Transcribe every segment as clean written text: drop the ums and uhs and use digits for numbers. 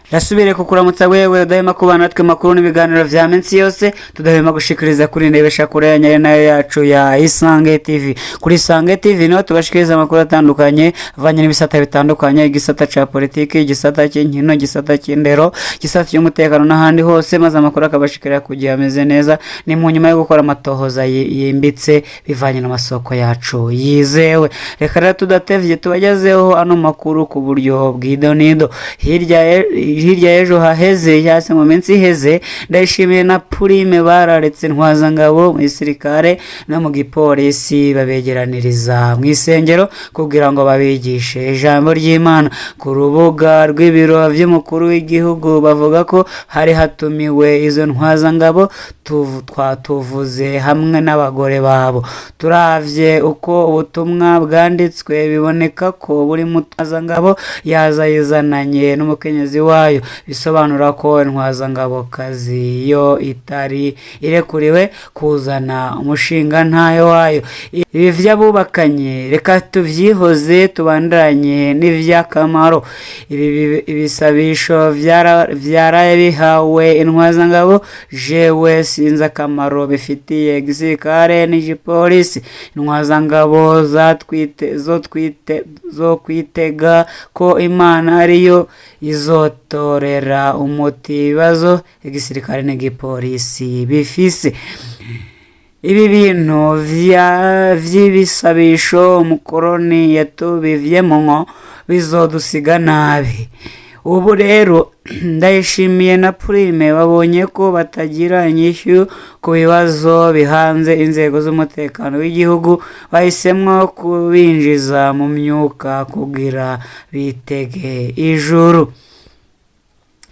Ndasubire kukuramutsa wewe udahema kubana natwe makuru n'ibiganiro vya minsi yose tudahema gushikiriza kuri ndebesha kure ya nyari nayo yacu ya Isange TV. Kuri Isange TV niho tubashikiriza amakuru atandukanye avanye n'ibisata bitandukanye, igisata ca politiki, igisata cy'inkino, igisata cy'indero, igisata cy'umutekano n'ahandi hose, maze amakuru akabashikira ku gihe ameze neza. Ni mu nyuma yo gukora amatohoza yimbitse bivanye n'amasoko yacu yizewe. Reka rero tudatevye tubagezeho ano makuru ku buryo bw'idonido. Hirya y'ejo haheze cyangwa se mu minsi iheze, Ndayishimiye na Prime bararetse Intwazangabo mu gisirikare no mu gipolisi babegeraniriza mu isengero kugira ngo babigishe ijambo ry'Imana. Ku rubuga rw'ibiro vy'umukuru w'igihugu bavuga ko hari hatumiwe izo ntwazangabo twatuvuze hamwe n'abagore babo. Turavye uko ubutumwa bwanditswe biboneka ko buri mutwazangabo yaza yizananye n'umukenyezi wayo, bisobanura ko intwazangabokazi yo itari irekuriwe kuzana umushinga ntayo wayo. Ibi vy'abubakanye reka tuvyihoze tubandanye n'ivy'akamaro. Ibi ibisabisho vyaraye bihawe intwazangabo, jewe sinzi akamaro bifitiye gisirikare n'igipolisi. Intwazangabo zo kwitega ko Imana ariyo izotorera umuti ibibazo igisirikare n'igipolisi bifise. Ibi bintu vy'ibisabisho umukoroni yatubivyemwo bizodusiga nabi. Ubu rero Ndayishimiye na Prime babonye ko batagira inyishu ku bibazo bihanze inzego z'umutekano w'igihugu, bahisemwo kubinjiza mu myuka kugira bitege ijuru.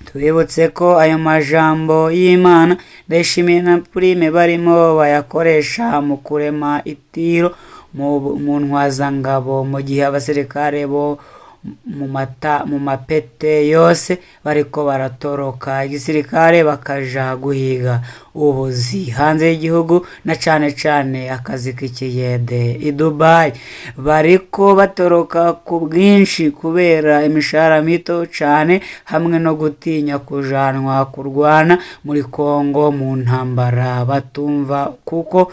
Tubibutse ko ayo majambo y'Imana Ndayishimiye na Prime barimo bayakoresha mu kurema itiro mu ntwazangabo, mu gihe abasirikare bo mu mapete yose bariko baratoroka igisirikare bakaja guhiga ubuzi hanze y'igihugu, na cane cane akazi k'ikiyede i Dubai. Bariko batoroka ku bwinshi kubera imishahara mito cane hamwe no gutinya kujanwa kurwana muri Kongo mu ntambara batumva kuko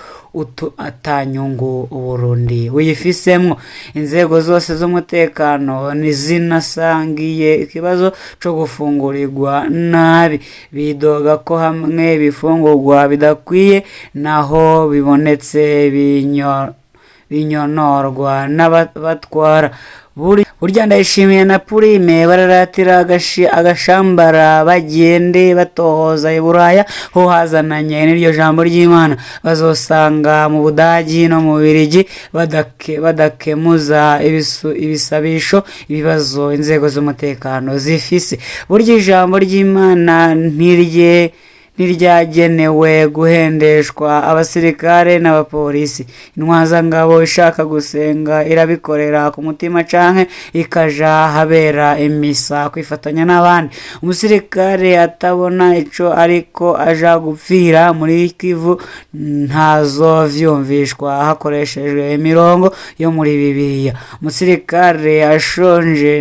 atanyungu Uburundi buyifisemwo. Inzego zose z'umutekano ntizinasangiye ikibazo co gufungurirwa nabi, bidoga ko hamwe ibifungurwa bidakwiye naho bibonetse binyonorwa n'abatwara. Burya Ndayishimiye na Prime bararatira agashambara bagende batohoza i Buraya ho hazananye n'iryo jambo ry'Imana. Bazosanga mu Budagi no mu Bubiligi badakemuza ibisabisho ibibazo inzego z'umutekano zifise. Burya ijambo ry'Imana ntiryagenewe guhendeshwa abasirikare n'abapolisi. Intwazangabo ishaka gusenga irabikorera ku mutima canke ikaja habera imisa kwifatanya n'abandi. Umusirikare atabona ico ariko aja gupfira muri Kivu ntazovyumvishwa hakoreshejwe imirongo yo muri Bibiliya. Umusirikare ashonje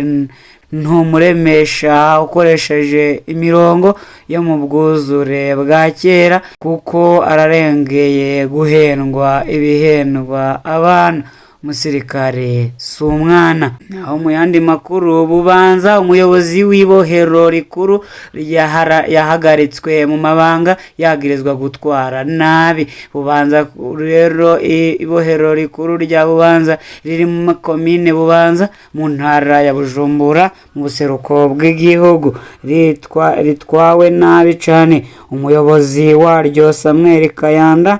ntumuremesha ukoresheje imirongo yo mu bwuzure bwa kera, kuko ararengeye guhendwa ibihendwa abana. Umusirikare si umwana. Naho mu yandi makuru, Bubanza umuyobozi w'ibohero rikuru yahagaritswe mu mabanga yagirizwa gutwara nabi. Bubanza rero ibohero rikuru rya Bubanza riri mu komine Bubanza mu ntara ya Bujumbura mu buseruko bw'igihugu, ritwawe nabi cane. Umuyobozi waryo Samuel Kayanda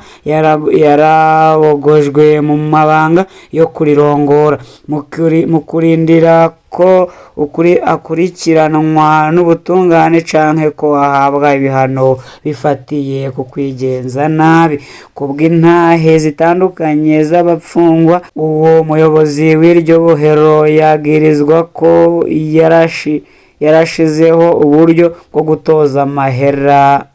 yarabogojwe mu mabanga yo kurirongora mu kurindira ko ukuri akurikiranwa n'ubutungane canke ko ahabwa ibihano bifatiye ku kwigenza nabi. Kubw'intahe zitandukanye z'abapfungwa, uwo muyobozi w'iryo bohero yagirizwa ko yarashizeho uburyo bwo gutoza amahera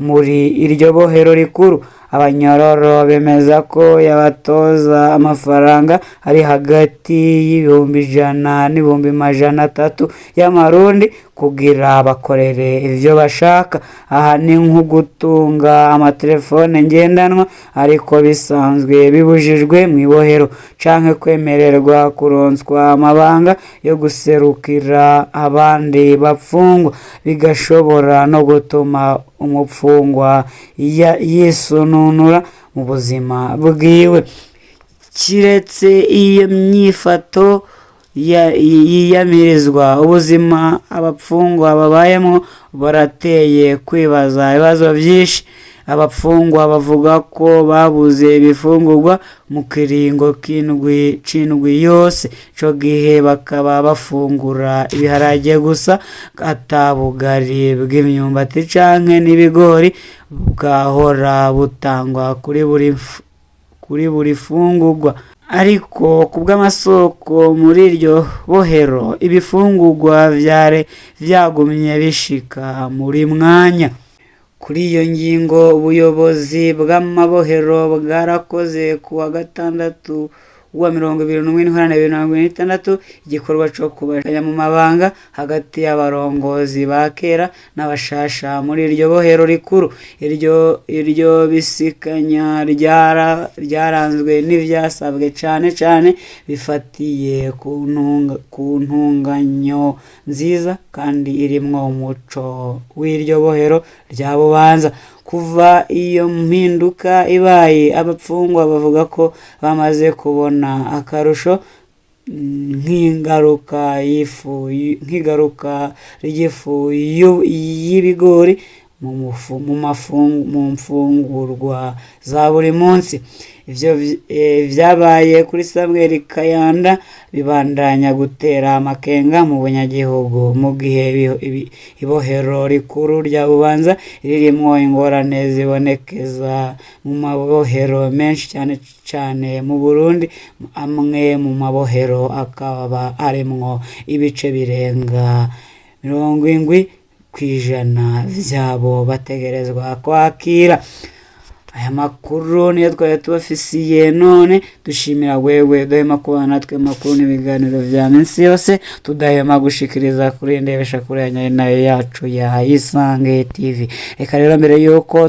muri iryo bohero rikuru. Abanyororo bemeza ko yabatoza amafaranga ari hagati y'100,000 n'300,000 y'amarundi kugira bakorere ivyo bashaka. Aha ni nko gutunga amatelefone ngendanwa ariko bisanzwe bibujijwe mw'ibohero, canke kwemererwa kuronswa amabanga yo guserukira abandi bapfungwa, bigashobora no gutuma umupfungwa yisununura mu buzima bwiwe. Kiretse iyo myifato yiyamirizwa, ubuzima abapfungwa babayemwo barateye kwibaza ibibazo vyinshi. Abapfungwa bavuga ko babuze ibifungurwa mu kiringo c'indwi yose, ico gihe bakaba bafungura ibiharage gusa, ata bugari bw'imyumbati canke n'ibigori bwahora butangwa kuri buri fungurwa. Ariko kubw'amasoko muri iryo bohero, ibifungurwa vyari vyagumye bishika muri mwanya. Kuri iyo ngingo, ubuyobozi bw'amabohero bwarakoze ku wa gatandatu wa 21 Ntwarante 2026 igikorwa co kubashanya mu mabanga hagati y'abarongozi ba kera n'abashasha muri iryo bohero rikuru. Iryo bisikanya ryaranzwe n'ivyasabwe cane cane bifatiye ku ntunganyo nziza kandi irimwo umuco w'iryo bohero rya Bubanza. Kuva iyo mpinduka ibaye, abapfungwa bavuga ko bamaze kubona akarusho nk'ingaruka ry'ifu y'ibigori mu mfungurwa za buri munsi. Ivyo vyabaye kuri Samuel Kayanda bibandanya gutera amakenga mu banyagihugu, mu gihe ibohero rikuru rya Bubanza ririmwo ingorane zibonekeza mu mabohero menshi cane cane mu Burundi. Amwe mu mabohero akaba arimwo ibice birenga 70% vyabo bategerezwa kwakira. Aya makuru niyo twari tubafisiye none. Dushimira wewe udahema kubana natwe makuru n'ibiganiro vya minsi yose tudahema gushikiriza kuri ndebesha kuri nayo yacu ya Isange TV. Reka rero mbere yuko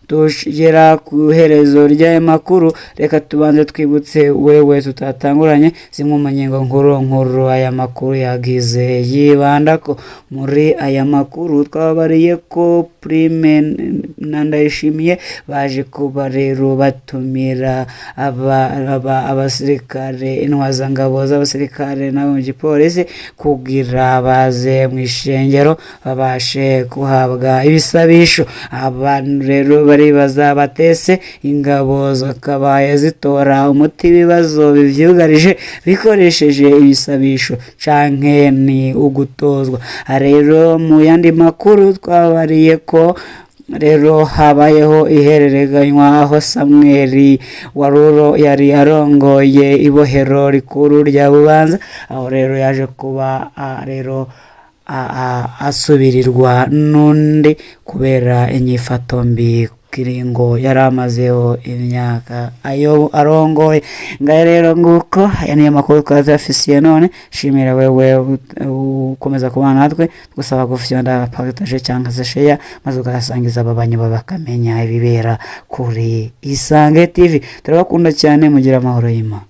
tugera ku iherezo ry'aya makuru, reka tubanze twibutse wewe tutatanguranye zimwe mu ngingo nkuru nkuru aya makuru yagize yibandako. Muri aya makuru twababariye ko Prime na Ndayishimiye baje kuba rero batumira abasirikare, intwazangabo z'abasirikare n'abo mu gipolisi kugira baze mu ishengero babashe guhabwa ibisabisho. Abantu rero baribaza batese ingabo zakabaye zitora umuti ibibazo bivyugarije bikoresheje ibisabisho canke ni ugutozwa. Rero mu yandi makuru twabariye ko rero habayeho ihererekanywa aho Samuel Waruro yari arongoye ibohero rikuru rya Bubanza, aho rero yaje kuba rero asubirirwa n'undi kubera inyifato mbi kiringo yari amazeho imyaka ayo arongoye. Ngayo rero nguko, aya niyo makuru twari tuyafisiye none. Shimira wewe ukomeza kubana natwe, gusaba gufyonda partage cyangwa se share, maze ugasangiza ababanyi bakamenya ibibera kuri Isange TV. Turabakunda cyane, mugira amahoro y'Imana.